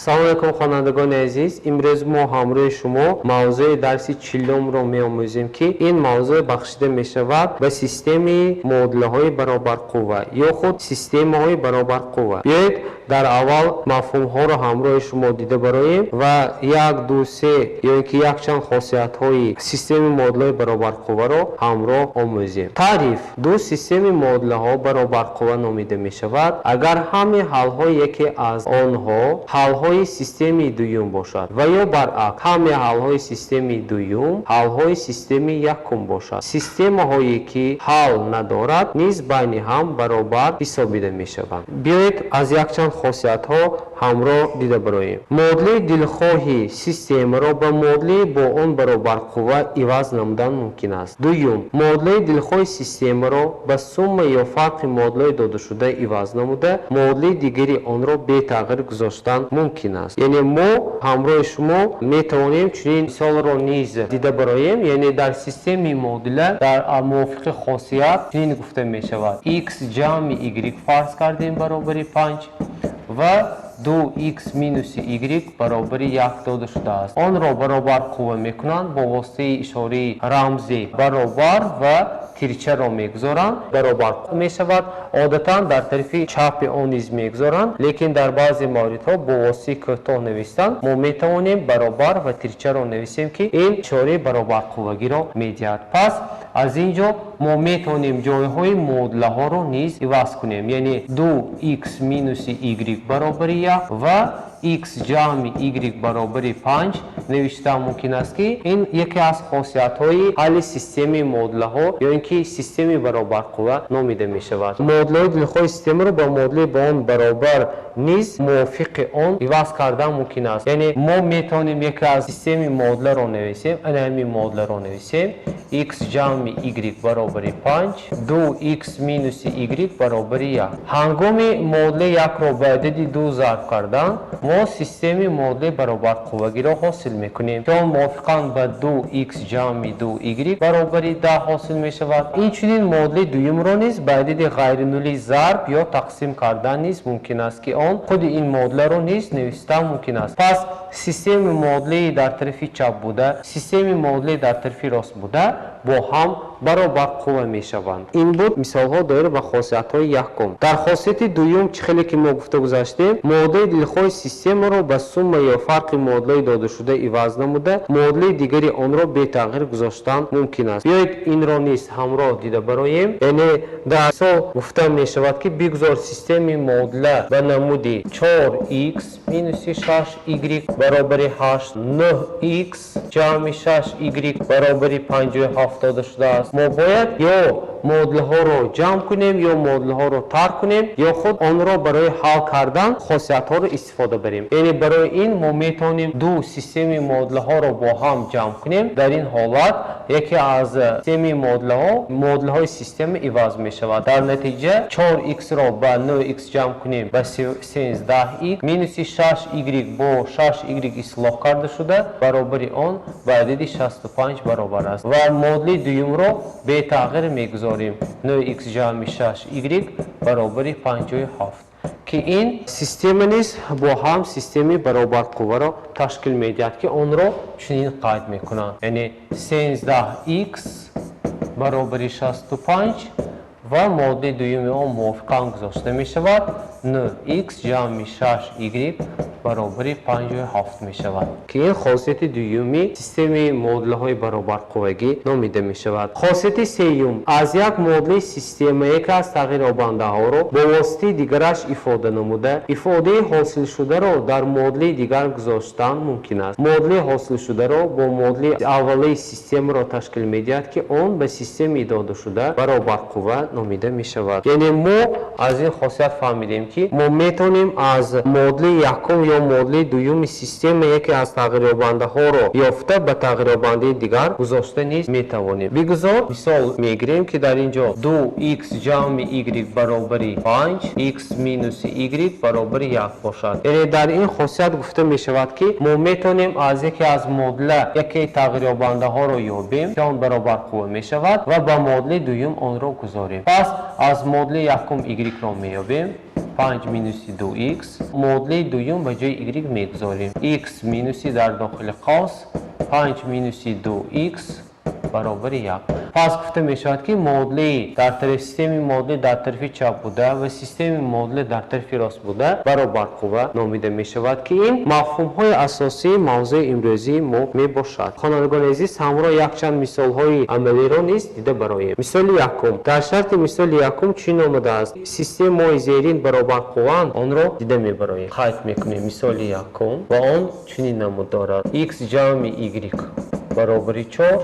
Салом алейкум, хонандагони азиз. Имрӯз мо ҳамроҳи шумо мавзӯи дарси 40-умро меомӯзем, ки ин мавзӯъ бахшида мешавад ба системаи муодилаҳои баробарқувва ё худ системаҳои баробарқувва. Биёед, дар аввал мафҳумҳоро ҳамроҳи шумо дида бароем ва як, ду, се ё ин ки якчанд хосиятҳои системаи муодилаҳои баробарқувваро ҳамроҳ омӯзем. Таъриф: ду системаи муодилаҳо баробарқувва номида мешавад, агар ҳамаи ҳалҳои яке аз онҳо ҳалҳои системаи дуюм бошад ва ё баръакс, ҳамаи ҳалҳои системаи дуюм ҳалҳои системаи якум бошад. Системаҳое, ки ҳал надорад, низ байни ҳам баробар ҳисобида мешаванд. Биёед, аз якчанд хосиятҳо ҳамроҳ дида бароем. Муодилаи дилхоҳи системаро ба муодилаи бо он баробарқувва иваз намудан мумкин аст. Дуюм, муодилаи дилхоҳи системаро ба сумма ё фарқи муодилаҳои додашуда иваз намуда, муодилаи дигари онро бетағйир гузоштан мумкин аст. Яъне мо ҳамроҳи шумо метавонем чунин мисолро низ дида бароем. Яъне дар системаи муодила дар мувофиқи хосият чунин гуфта мешавад: x ҷамъи y, фарз кардем, баробари 5 ва 2x минуси y баробари 1 дода шудааст. Онро баробар қувва мекунанд бо воситаи ишораи рамзи баробар ва тирчаро мегузоранд, баробар мешавад. Одатан дар тарафи чапи он низ мегузоранд, лекин дар баъзе мавридҳо бо воситаи кӯтоҳ навистан мо метавонем баробар ва тирчаро нависем, ки ин ишораи баробарқуввагиро медиҳад. Пас аз ин ҷо мо метавонем ҷойҳои муодилаҳоро низ иваз кунем, яъне 2x минуси y баробари 1 ва x ҷамъи y баробари 5 навиштан мумкин аст, ки ин яке аз хосиятҳои ҳалли системаи муодилаҳо ё ин ки системаи баробарқувва номида мешавад. Муодилаҳои дилхоҳи системаро ба муодилаи ба он баробар низ мувофиқи он иваз кардан мумкин аст. Яъне мо метавонем яке аз системаи муодиларо нависем, ана ҳамин муодиларо нависем: x ҷамъи y баробари 5, 2x минуси y баробари 1. Ҳангоми муодилаи якро ба адади 2 зарб кардан, мо системаи муодилаи баробарқуввагиро ҳосил мекунем, ки он мувофиқан ба 2x ҷамъи 2y баробари 10 ҳосил мешавад. Инчунин муодилаи дуюмро низ ба адади ғайринулӣ зарб ё тақсим кардан низ мумкин аст, ки он худи ин муодиларо низ навистан мумкин аст. Пас системаи муодилаи дар тарафи чап буда, системаи муодилаи дар тарафи рост буда бо ҳам баробарқувва мешаванд. Ин буд мисолҳо доир ба хосиятҳои якум. Дар хосияти дуюм, чӣ хеле ки мо гуфта гузаштем, муодилаи дилхоҳи системаро ба сумма ё фарқи муодилаи додашуда иваз намуда, муодилаи дигари онро бетағйир гузоштан мумкин аст. Биёед, инро низ ҳамроҳ дида бароем. Яъне дар мисол гуфта мешавад, ки бигузор системаи муодила ба намуди 4x минуси 6y баробари 8, 9x ҷамъи 6y баробари 57 дода шудааст. Мо бояд ё муодилаҳоро ҷамъ кунем, ё муодилаҳоро тарк кунем, ё худ онро барои ҳал кардан хосиятҳоро истифода барем. Яъне барои ин мо метавонем ду системаи муодилаҳоро бо ҳам ҷамъ кунем. Дар ин ҳолат яке аз системаи муодилаҳо, муодилаҳои система иваз мешавад. Дар натиҷа 4x-ро ба 9x ҷамъ кунем, ба 13x, минуси 6y бо 6y ислоҳ карда шуда, баробари он ба адади 65 баробар аст ва муодилаи дуюмро бетағйир мегузорем: 9x ҷамъи 6y баробари 57, ки ин система низ бо ҳам системаи баробарқувваро ташкил медиҳад, ки онро чунин қайд мекунанд, яъне 13x баробари 65 ва муодилаи дуюми он мувофиқан гузошта мешавад: 9x ҷамъи 6y баробари 57 мешавад, ки ин хосияти дуюми системаи муодилаҳои баробарқуввагӣ номида мешавад. Хосияти сеюм: аз як муодилаи система яке аз тағйирёбандаҳоро бо воситаи дигараш ифода намуда, ифодаи ҳосилшударо дар муодилаи дигар гузоштан мумкин аст. Муодилаи ҳосилшударо бо муодилаи аввалаи системаро ташкил медиҳад, ки он ба системаи додашуда баробарқувва номида мешавад. Яъне мо аз ин хосият фаҳмидем, ки мо метавонем аз муодилаи якум ё муодилаи дуюми система яке аз тағйирёбандаҳоро ёфта, ба тағйирёбандаи дигар гузошта низ метавонем. Бигузор мисол мегирем, ки дар ин ҷо 2x ҷамъи y баробари 5, x минуси y баробари 1 бошад. Яъне дар ин хосият гуфта мешавад, ки мо метавонем аз яке аз муодила яке тағйирёбандаҳоро ёбем, ки он баробарқувва мешавад, ва ба муодилаи дуюм онро гузорем. Пас аз муодилаи якум y-ро меёбем. 5 минуси 2x. Муодилаи дуюм ба ҷои y мегузорем. X минуси дар дохили қавс 5 минуси 2x баробари 1. Пас гуфта мешавад, ки муодилаи дар тарафи системаи муодила дар тарафи чап буда ва системаи муодила дар тарафи рост буда баробарқувва номида мешавад, ки ин мафҳумҳои асосии мавзӯи имрӯзии мо мебошад. Хонандагони азиз, ҳамроҳ якчанд мисолҳои амалиро низ дида бароем. Мисоли якум. Дар шарти мисоли якум чунин омадааст: системаҳои зерин баробарқувваанд, онро дида мебароем. Қайд мекунем мисоли якум, ва он чунин намуд дорад: x ҷамъи y баробари 4,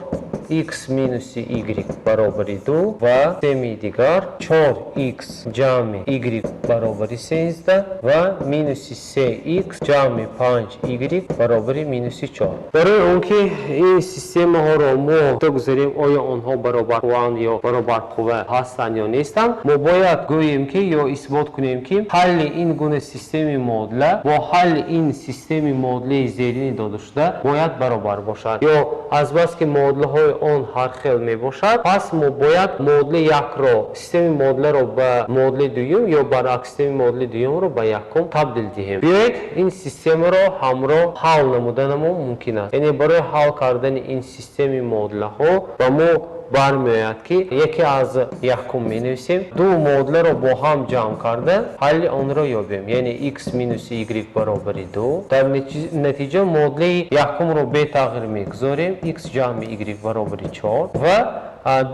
x минуси y баробари 2 ва системаи дигар 4x ҷамъи y баробари 13 ва минуси 3x ҷамъи 5y баробари минуси 4. Барои он ки ин системаҳоро мо гузарем, оё онҳо баробарқувваанд ё баробарқувва ҳастанд ё нестанд, мо бояд гӯем ки ё исбот кунем, ки ҳалли ин гуна системаи муодила бо ҳалли ин системаи муодилаи зерини додашуда бояд баробар бошад. Ё азбаски муодилаҳои он ҳар хел мебошад, пас мо бояд муодилаи якро, системаи муодиларо ба муодилаи дуюм ё баръакс, системаи муодилаи дуюмро ба якум табдил диҳем. Биёед, ин системаро ҳамроҳ ҳал намуданамон мумкин аст. Яъне барои ҳал кардани ин системаи муодилаҳо ба мо бармеояд, ки яке аз якум менависем, ду муодиларо бо ҳам ҷамъ карда ҳалли онро ёбем, яъне x минуси y баробари 2. Дар натиҷа муодилаи якумро бетағйир мегузорем, x ҷамъи y баробари 4, ва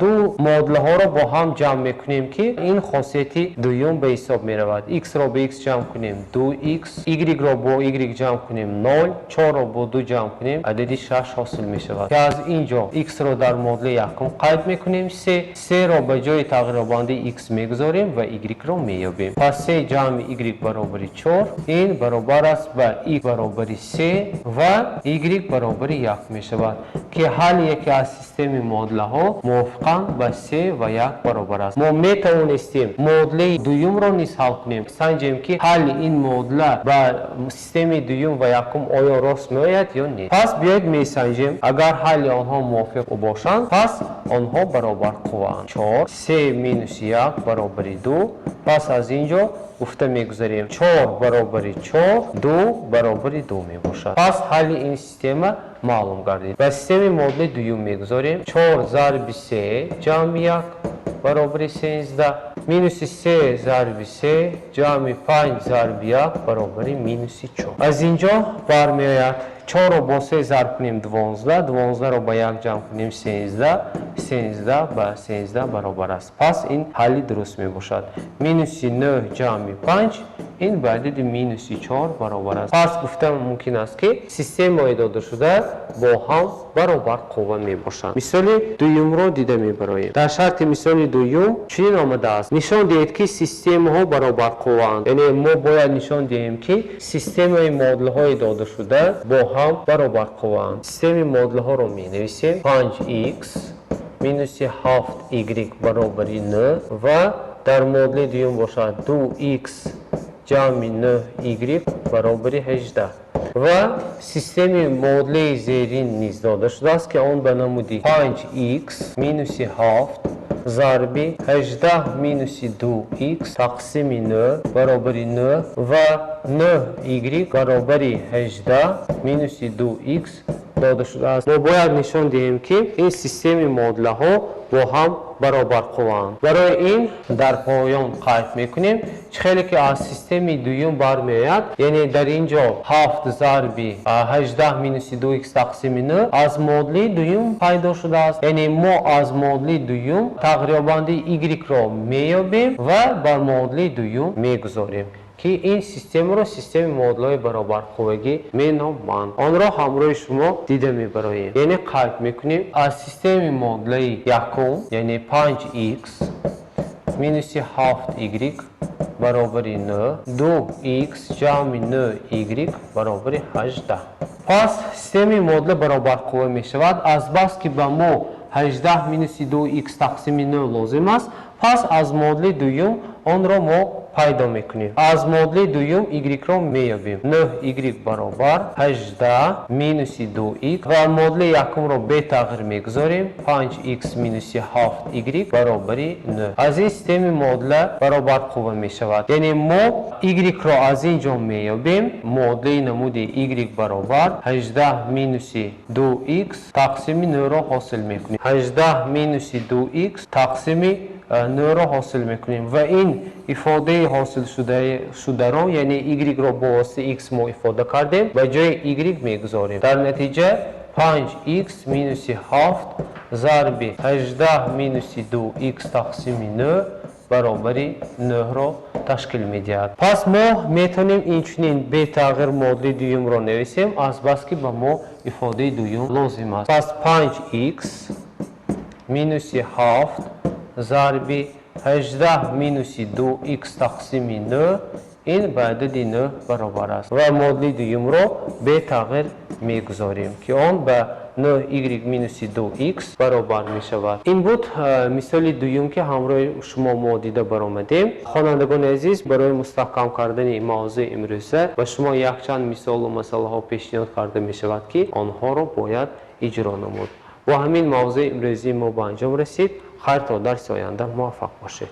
ду муодилаҳоро бо ҳам ҷамъ мекунем, ки ин хосияти дуюм ба ҳисоб меравад. x-ро ба x ҷамъ кунем 2x, y-ро бо y ҷамъ кунем 0, 4-ро бо 2 ҷамъ кунем, адади 6 ҳосил мешавад, ки аз ин ҷо x-ро дар муодилаи якум қайд мекунем 3, 3-ро ба ҷои тағйирёбандаи x мегузорем ва y-ро меёбем. Пас 3 ҷамъи y баробари 4, ин баробар аст ба x баробари 3 ва y баробари 1 мешавад, ки ҳалли яке аз системаи муодилаҳо мувофиқан ба 3 ва 1 баробар аст. Мо метавонистем муодилаи дуюмро низ ҳал кунем, санҷем, ки ҳалли ин муодила ба системаи дуюм ва якум оё рост меояд ё не. Пас биёед, месанҷем. Агар ҳалли онҳо мувофиқ бошанд, пас онҳо баробарқувваанд. 4, 3 минуси 1 баробари 2. Пас аз ин ҷо гуфта мегузарем: 4 баробари 4, 2 баробари 2 мебошад. Пас ҳалли ин система маълум гардид. Ба системаи муодилаи дуюм мегузорем: 4 зарби 3 ҷамъи 1 баробари 13, минуси 3 зарби 3 ҷамъи 5 зарби 1 баробари минуси 4. Аз ин ҷо бармеояд: 4-ро бо 3 зарб кунем 12, 12-ро ба 1 ҷамъ кунем 13, 13 ба 13 баробар аст. Пас ин ҳалли дуруст мебошад. Минуси 9 ҷамъи 5, ин ба адади минуси 4 баробар аст. Пас гуфта мумкин аст, ки системаҳои додашуда бо ҳам баробар қувва мебошанд. Мисоли дуюмро дида мебароем. Дар шарти мисоли дуюм чунин омадааст: нишон диҳед, ки системаҳо баробарқувваанд. Яъне мо бояд нишон диҳем, ки системаи муодилаҳои додашуда бо ҳам баробарқувваанд. Системаи муодилаҳоро менависем: 5x минуси 7y баробари 9 ва дар муодилаи дуюм бошад 2x ҷамъи 9y баробари 18. Ва системаи муодилаи зерин низ дода шудааст, ки он ба намуди 5x минуси 7 зарби 18 минуси 2x тақсими 9 баробари 9 ва 9y баробари 18 минуси 2x дода шудааст. Мо бояд нишон диҳем, ки ин системаи муодилаҳо бо ҳам баробарқувваанд. Барои ин дар поён қайд мекунем, чӣ хеле ки аз системаи дуюм бармеояд, яъне дар ин ҷо 7 зарби 18 минуси 2x тақсими 9 аз муодилаи дуюм пайдо шудааст. Яъне мо аз муодилаи дуюм тағйирёбандаи y-ро меёбем ва ба муодилаи дуюм мегузорем, ки ин системаро системаи муодилаҳои баробарқуввагӣ меноманд. Онро ҳамроҳи шумо дида мебароем. Яъне қайд мекунем: аз системаи муодилаи якум, яъне 5x минуси 7y баробари 9, 2x ҷамъи 9y баробари 18. Пас системаи муодила баробарқувва мешавад. Азбаски ба мо 18 минуси 2x тақсими 9 лозим аст, пас аз муодилаи дуюм онро мо пайдо мекунем. Аз муодилаи дуюм y-ро меёбим. 9y баробар 18 минуси 2x ва муодилаи якумро бетағйир мегузорем. 5x минуси 7y баробари 9. Аз ин системаи муодила баробар қувва мешавад. Яъне мо y-ро аз ин ҷо меёбем. Муодилаи намуди y баробар 18 минуси 2x тақсими 9-ро ҳосил мекунем. 18 минуси 2x тақсими 9-ро ҳосил мекунем ва ин ифодаи ҳосилшударо, яъне y-ро бо воситаи x мо ифода кардем, ба ҷои y мегузорем. Дар натиҷа 5x минуси 7 зарби 18 минуси 2x тақсими 9 баробари 9-ро ташкил медиҳад. Пас мо метавонем инчунин бетағйир муодилаи дуюмро нависем, азбаски ба мо ифодаи дуюм лозим аст. Пас 5x минуси 7 зарби 18 минуси 2x тақсими 9 ин ба адади 9 баробар аст ва муодилаи дуюмро бетағйир мегузорем, ки он ба 9y минуси 2x баробар мешавад. Ин буд мисоли дуюм, ки ҳамроҳи шумо мо дида баромадем. Хонандагони азиз, барои мустаҳкам кардани мавзӯи имрӯза ба шумо якчанд мисолу масъалаҳо пешниҳод карда мешавад, ки онҳоро бояд иҷро намуд. Бо ҳамин мавзӯи имрӯзии мо ба анҷом расид. Хайр, то дарси оянда муваффақ бошед.